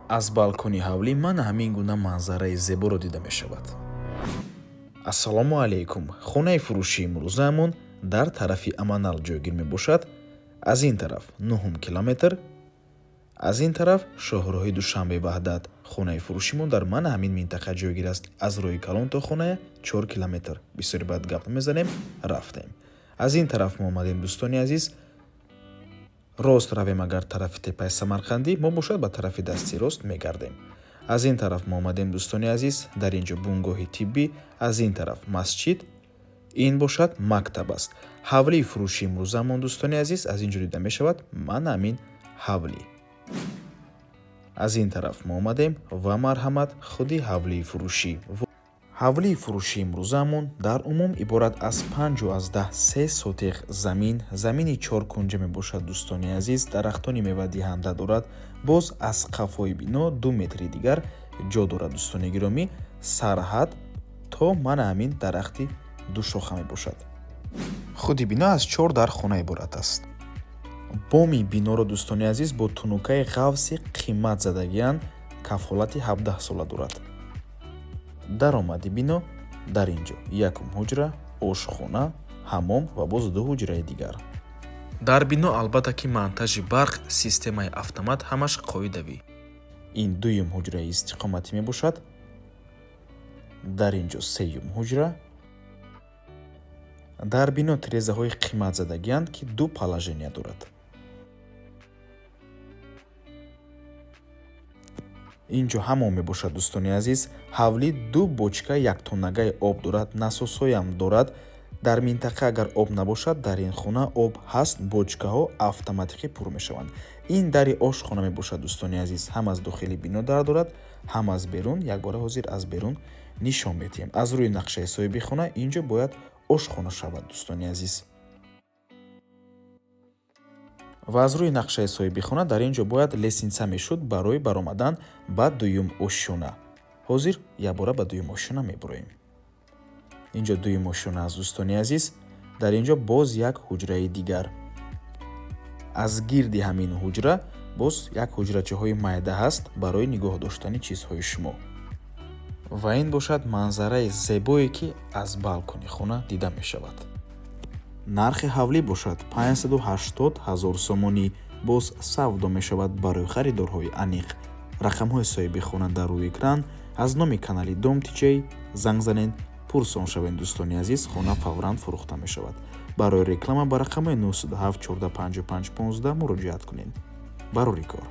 Аз балкони ҳавлӣ мана ҳамин гуна манзараи зеборо дида мешавад. Ассалому алайкум. Хонаи фурӯшии имрӯзаамон дар тарафи Аманал ҷойгир мебошад. Аз ин тараф 9 километр, аз ин тараф шоҳроҳи Душанбе Ваҳдат. Хонаи фурӯшимон дар мана ҳамин минтақа ҷойгир аст. Аз роҳи калон то хоная 4 километр. Бисёри баъд гап мезанем, рафтем. Аз ин тараф мо омадем, дӯстони азиз. Рост равем агар тарафи теппаи Самарқандӣ, мо бошад ба тарафи дасти рост мегардем. Аз ин тараф мо омадем, дӯстони азиз, дар ин ҷо бунгоҳи тиббӣ, аз ин тараф масҷид, ин бошад мактаб аст. Ҳавлии фурӯшии имрӯзаамон, дӯстони азиз, аз ин ҷо дида мешавад мана ҳамин ҳавлӣ. Аз ин тараф мо омадем ва марҳамат, худи ҳавлии фурӯшӣ. Ҳавлии фурӯшии имрӯзаамон дар умум иборат аз 5,3 сотиқ замин, замини чоркунҷа мебошад, дӯстони азиз, дарахтони мевадиҳанда дорад, боз аз қафои бино 2 метри дигар ҷо дорад, дӯстони гиромӣ, сарҳад то мана ҳамин дарахти душоха мебошад. Худи бино аз 4 дар хона иборат аст. Боми биноро, дӯстони азиз, бо тунукаи ғафси қимат задагианд, кафолати 17 сола дорад. Даромади бино дар ин ҷо якум ҳуҷра, ошхона, ҳаммом ва боз 2 ҳуҷраи дигар. Дар бино албатта ки монтажи барқ, системаи автомат ҳамаш қоидавӣ. Ин дуюм ҳуҷраи истиқоматӣ мебошад. Дар ин ҷо сеюм ҳуҷра. Дар бино тирезаҳои қимат задагианд, ки 2 положения дорад. Ин ҷо ҳамон мебошад, дӯстони азиз. Ҳавлӣ 2 бочка яктоннагаи об дорад, насосҳоям дорад. Дар минтақа агар об набошад, дар ин хона об ҳаст, бочкаҳо автоматикӣ пур мешаванд. Ин дари ошхона мебошад, дӯстони азиз, ҳам аз дохили бино дар дорад, ҳам аз берун. Якбора ҳозир аз берун нишон медиҳем. Аз рӯи нақшаи соҳиби хона ин ҷо бояд ошхона шавад, дӯстони азиз. Ва аз рӯи нақшаи соҳиби хона дар ин ҷо бояд лестница мешуд барои баромадан ба дуюм ошёна. Ҳозир якбора ба дуюм ошёна мебуроем. Ин ҷо дуюм ошёна аст, дӯстони азиз. Дар ин ҷо боз як ҳуҷраи дигар. Аз гирди ҳамин ҳуҷра боз як ҳуҷрачаҳои майда ҳаст барои нигоҳ доштани чизҳои шумо. Ва ин бошад манзараи зебое, ки аз балкони хона дида мешавад. Нархи ҳавлӣ бошад 580 ҳазор сомонӣ, боз савдо мешавад барои харидорҳои аниқ. Рақамҳои соҳиби хона дар рӯи экран. Аз номи канали Дом Тиҷей занг занед, пурсон шавед, дӯстони азиз, хона фавран фурӯхта мешавад. Барои реклама ба рақамҳои 907 14 55 15 муроҷиат кунед. Барори кор.